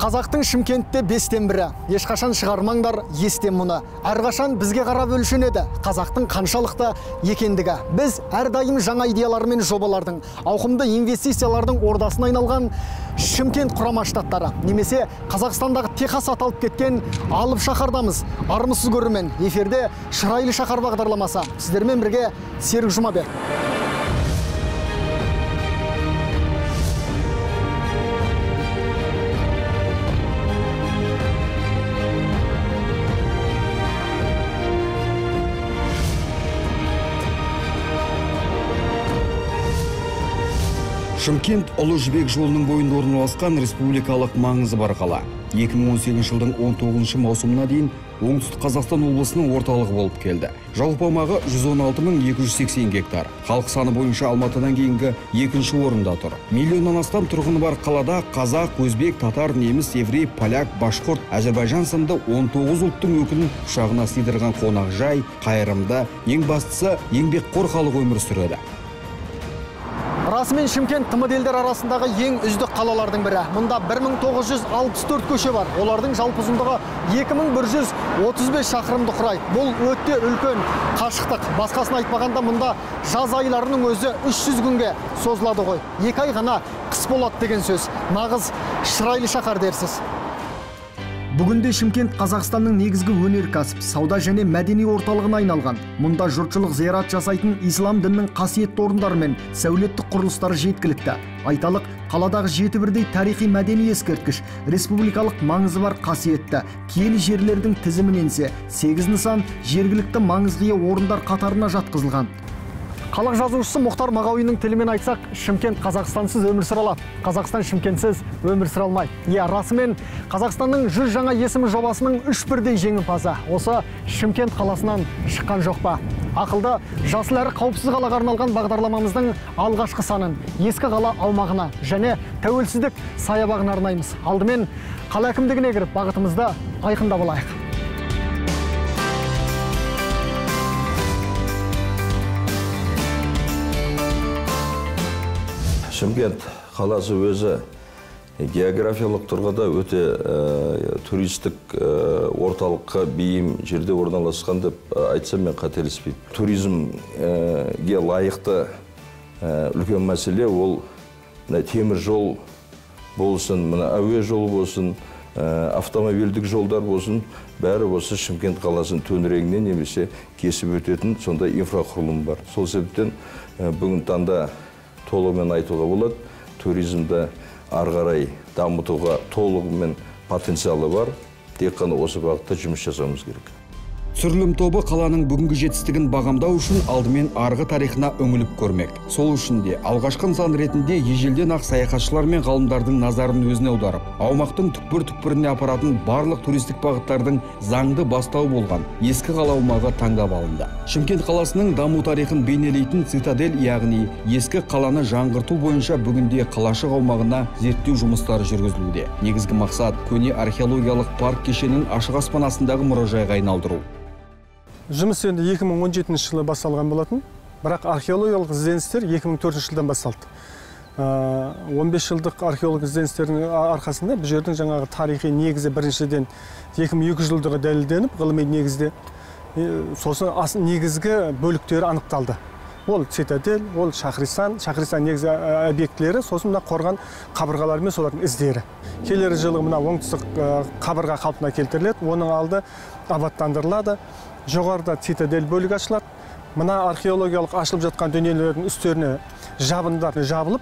Қазақтың Шымкентте 5-тен бірі. Ешқашан шығармаңдар естен мұны. Әрқашан бізге қарап өлшенеді қазақтың қаншалықты екендігі. Біз әрдайым жаңа идеялар мен жобалардың, ауқымды инвестициялардың ордасына айналған Шымкент Құрама Штаттары немесе Қазақстандағы Техас аталып кеткен алып шаһардамыз. Армысыз көрермен, эфирде Шырайлы шаһар бағдарламасы. Сіздермен бірге Серік Жұмабек. Шымкент Ұлы Жібек жолының бойында орналасқан республикалық маңызы бар қала. 2018 жылдың 19 маусымына дейін Оңтүстік Қазақстан облысының орталығы болып келді. Жалпы аумағы 116 280 гектар. Халық саны бойынша Алматыдан кейінгі екінші орында тұр. Миллионнан астам тұрғыны бар қалада қазақ, өзбек, татар, неміс, еврей, поляк, башқұрт, әзербайжан сынды 19 ұлттың өкілін құшағына сыйдырған қонақжай, қайырымды, ең бастысы еңбекқор халық өмір сүреді. Расымен Шымкент ТМД елдер арасындағы ең үздік қалалардың бірі. Мұнда 1964 көше бар. Олардың жалпы ұзындығы 2135 шақырымды құрайды. Бұл өте үлкен қашықтық. Басқасын айтпағанда мұнда жаз айларының өзі 300 күнге созылады ғой. 2 ай ғана қыс болады деген сөз. Нағыз шырайлы шаһар дерсіз. Бүгінде Шымкент Қазақстанның негізгі өнеркәсіп, сауда және мәдени орталығына айналған. Мұнда жұртшылық зиярат жасайтын ислам дінінің қасиетті орындары мен сәулеттік құрылыстары жеткілікті. Айталық, қаладағы 7 бірдей тарихи мәдени ескерткіш, республикалық маңызы бар қасиетті киелі жерлердің тізімін енсе, 8 нысан жергілікті маңызға ие орындар қатарына жатқызылған. Халық жазушысы Мұхтар Мағауиннің тілімен айтсақ, Шымкент Қазақстансыз өмір сүре алады, Қазақстан Шымкентсіз өмір сүре алмайды. Иә, расымен Қазақстанның 100 жаңа есімі жобасының 3 бірдей жеңімпазы осы Шымкент қаласынан шыққан жоқ па? Ақылды, жасыл әрі қауіпсіз қалаға арналған бағдарламамыздың алғашқы санын ескі қала аумағына және тәуелсіздік саябағына арнаймыз. Алдымен қала әкімдігіне кіріп бағытымызды айқындап алайық. Шымкент қаласы өзі географиялық тұрғыда өте туристік орталыққа бейім жерде орналасқан деп айтсам мен қателеспеймін. Туризмге лайықты үлкен мәселе ол темір жол болсын, мына әуе жолы болсын, автомобильдік жолдар болсын, бәрі осы Шымкент қаласының төңірегінен немесе кесіп өтетін сондай инфрақұрылым бар. Сол себептен бүгінгі таңда толығымен айтуға болады, туризмді ары қарай дамытуға толығымен потенциалы бар, тек қана осы бағытта жұмыс жасауымыз керек. Түсірілім тобы қаланың бүгінгі жетістігін бағамдау үшін алдымен арғы тарихына үңіліп көрмек. Сол үшін де алғашқы нысан ретінде ежелден ақ саяхатшылар мен ғалымдардың назарын өзіне аударып, аумақтың түкпір-түкпіріне апаратын барлық туристік бағыттардың заңды бастауы болған ескі қала аумағы таңдап алынды. Шымкент қаласының даму тарихын бейнелейтін цитадель, яғни ескі қаланы жаңғырту бойынша бүгінде қалашық аумағына зерттеу жұмыстары жүргізілуде. Негізгі мақсат көне археологиялық парк кешенін ашық аспан астындағы мұражайға айналдыру. Жұмыс енді 2017 жылы басталған болатын, бірақ археологиялық ізденістер 2004 жылдан басталды. 15 жылдық археологиялық ізденістердің арқасында бұл жердің жаңағы тарихи негізі біріншіден 2200 жылдығы дәлелденіп, ғылыми негізде, сосын негізгі бөліктері анықталды. Ол цитадель, ол Шахрисан, Шахрисан негізгі объектілері, сосын мына қорған қабырғалары мен солардың іздері. Келер жылы мына оңтүстік қабырға қалпына келтіріледі, оның алды абаттандырылады. Жоғарыда цитадель бөлігі ашылады. Мына археологиялық ашылып жатқан дүниелердің үстеріне жабындар жабылып,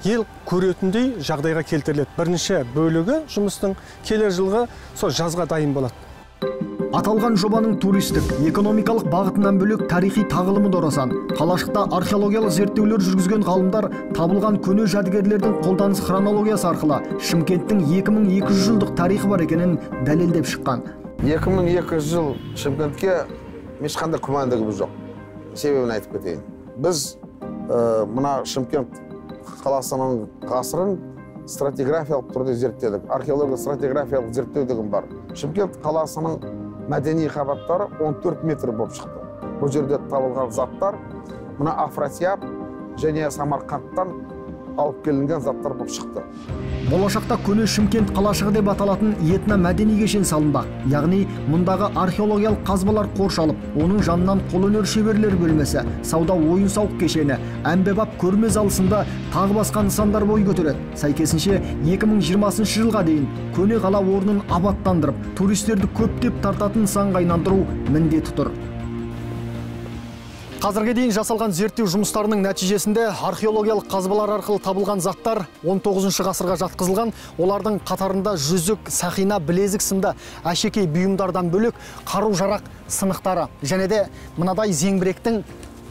ел көретіндей жағдайға келтіріледі. Бірінші бөлігі жұмыстың келер жылғы сол жазға дайын болады. Аталған жобаның туристік, экономикалық бағытынан бөлек тарихи тағылымы да орасан. Қалашықта археологиялық зерттеулер жүргізген ғалымдар табылған көне жәдігерлердің қолданыс хронологиясы арқылы Шымкенттің 2200 жылдық тарихы бар екенін дәлелдеп шыққан. 2200 жыл Шымкентке ешқандай күмәндігіміз жоқ. Себебін айтып кетейін. Біз мына Шымкент қаласының ғасырын стратиграфиялық түрде зерттедік. Археологиялық стратиграфиялық зерттеу деген бар. Шымкент қаласының мәдени қабаттары 14 метр болып шықты. Бұл жерде табылған заттар мына Афросиаб және Самарқандтан алып келінген заттар болып шықты. Болашақта көне Шымкент қалашығы деп аталатын этномәдени кешен салынбақ. Яғни мұндағы археологиялық қазбалар қоршалып, оның жанынан қолөнер шеберлері бөлмесі, сауда ойын-сауық кешені, әмбебап көрме залы сынды тағы басқа нысандар бой көтереді. Сәйкесінше 2020 жылға дейін көне қала орнын абаттандырып, туристерді көптеп тартатын нысанға айналдыру міндеті тұр. Қазірге дейін жасалған зерттеу жұмыстарының нәтижесінде археологиялық қазбалар арқылы табылған заттар 19 ғасырға жатқызылған. Олардың қатарында жүзік, сақина, білезік сынды әшекей бұйымдардан бөлек қару-жарақ сынықтары және де мынадай зеңбіректің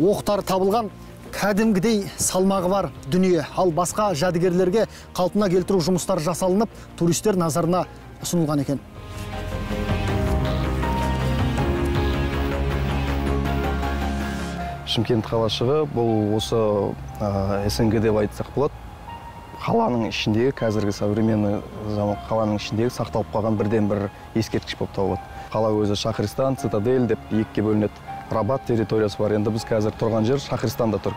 оқтары табылған. Кәдімгідей салмағы бар дүние. Ал басқа жәдігерлерге қалпына келтіру жұмыстары жасалынып, туристер назарына ұсынылған екен. Шымкент қалашығы бұл осы СНГ деп айтсақ болады. Қаланың ішіндегі, қазіргі современный заман қаланың ішіндегі сақталып қалған бірден-бір ескерткіш болып табылады. Қала өзі Шахристан, Цитадель деп екіге бөлінеді. Рабат территориясы бар. Енді біз қазір тұрған жер Шахристанда тұр.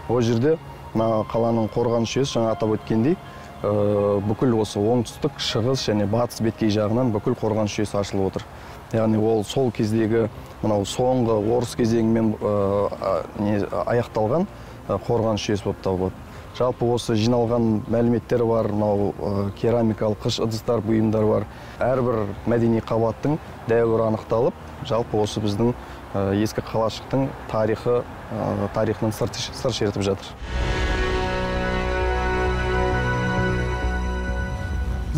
Ол жерде мына қаланың қорғаныс жүйесі, жаңа атап өткендей, бүкіл осы оңтүстік, шығыс және батыс беткей жағынан бүкіл қорғаныс жүйесі ашылып отыр. Яғни ол сол кездегі мынау соңғы орыс кезеңімен аяқталған қорғаныс жүйесі болып табылады. Жалпы осы жиналған мәліметтер бар, мынау керамикалық қыш ыдыстар, бұйымдар бар. Әрбір мәдени қабаттың дәуірі анықталып, жалпы осы біздің ескі қалашықтың тарихынан сыр шертіп жатыр.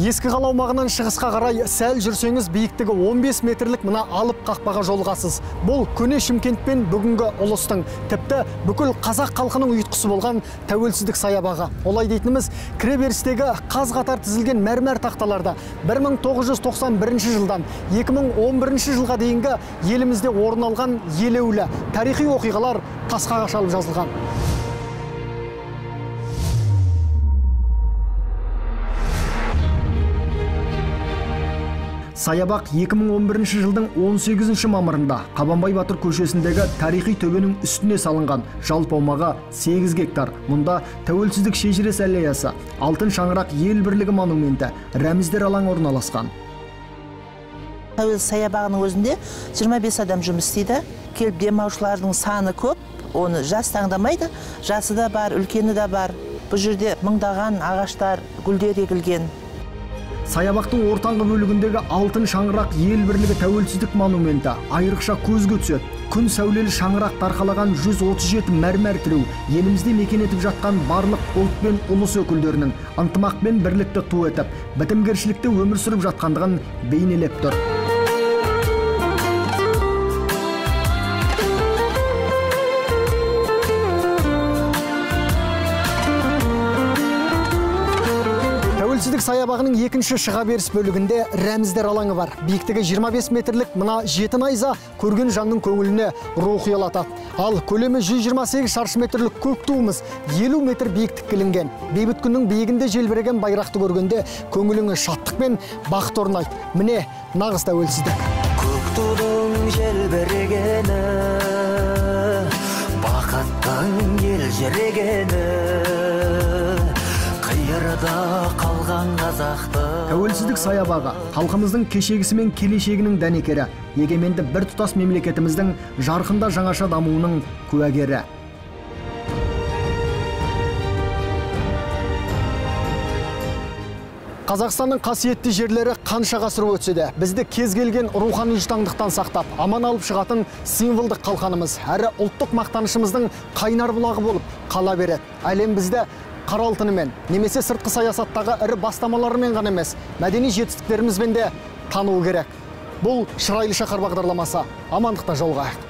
Ескі қала аумағынан шығысқа қарай сәл жүрсеңіз, биіктігі 15 метрлік мына алып қақпаға жолығасыз. Бұл көне Шымкент пен бүгінгі ұлыстың, тіпті бүкіл қазақ халқының ұйытқысы болған тәуелсіздік саябағы. Олай дейтініміз, кіреберістегі қаз қатар тізілген мәрмәр тақталарда 1991 жылдан 2011 жылға дейінгі елімізде орын алған елеулі тарихи оқиғалар тасқа қашалып жазылған. Саябақ 2011 жылдың 18 мамырында Қабанбай батыр көшесіндегі тарихи төбенің үстіне салынған. Жалпы аумағы 8 гектар. Мұнда тәуелсіздік шежіресі аллеясы, Алтын шаңырақ ел бірлігі монументі, рәміздер алаңы орналасқан. Тәуелсіздік саябағының өзінде 25 адам жұмыс істейді. Келіп демалушылардың саны көп, оны жас таңдамайды. Жасы да бар, үлкені де бар. Бұл жерде мыңдаған ағаштар, гүлдер егілген. Саябақтың ортаңғы бөлігіндегі Алтын шаңырақ ел бірлігі тәуелсіздік монументі айрықша көзге түседі. Күн сәулелі шаңырақ арқалаған 137 мәрмәр тіреу елімізде мекен етіп жатқан барлық ұлт пен ұлыс өкілдерінің ынтымақ пен бірлікті ту етіп, бітімгершілікте өмір сүріп жатқандығын бейнелеп тұр. Тәуелсіздік саябағының екінші шыға беріс бөлігінде рәміздер алаңы бар. Биіктігі 25 метрлік мына жеті найза көрген жанның көңіліне рух ұялатады. Ал көлемі 128 шаршы метрлік көк туымыз 50 метр биіктікке ілінген. Бейбіт күннің биігінде желбіреген байрақты көргенде көңіліңе шаттық пен бақыт орнайды. Міне нағыз тәуелсіздік. Көк тудың желбірегені, бақыттың елжірегені. Тәуелсіздік саябағы халқымыздың кешегісі мен келешегінің дәнекері, егеменді біртұтас мемлекетіміздің жарқында жаңаша дамуының куәгері. Қазақстанның қасиетті жерлері қанша ғасыр өтсе де, бізді кез келген рухани жұтаңдықтан сақтап, аман алып шығатын символдық қалқанымыз, әрі ұлттық мақтанышымыздың қайнар бұлағы болып қала береді. Әлем бізді қара алтынымен, немесе сыртқы саясаттағы ірі бастамаларымен ғана емес, мәдени жетістіктерімізбен де тануы керек. Бұл Шырайлы шаһар бағдарламасы. Амандықта жолығайық.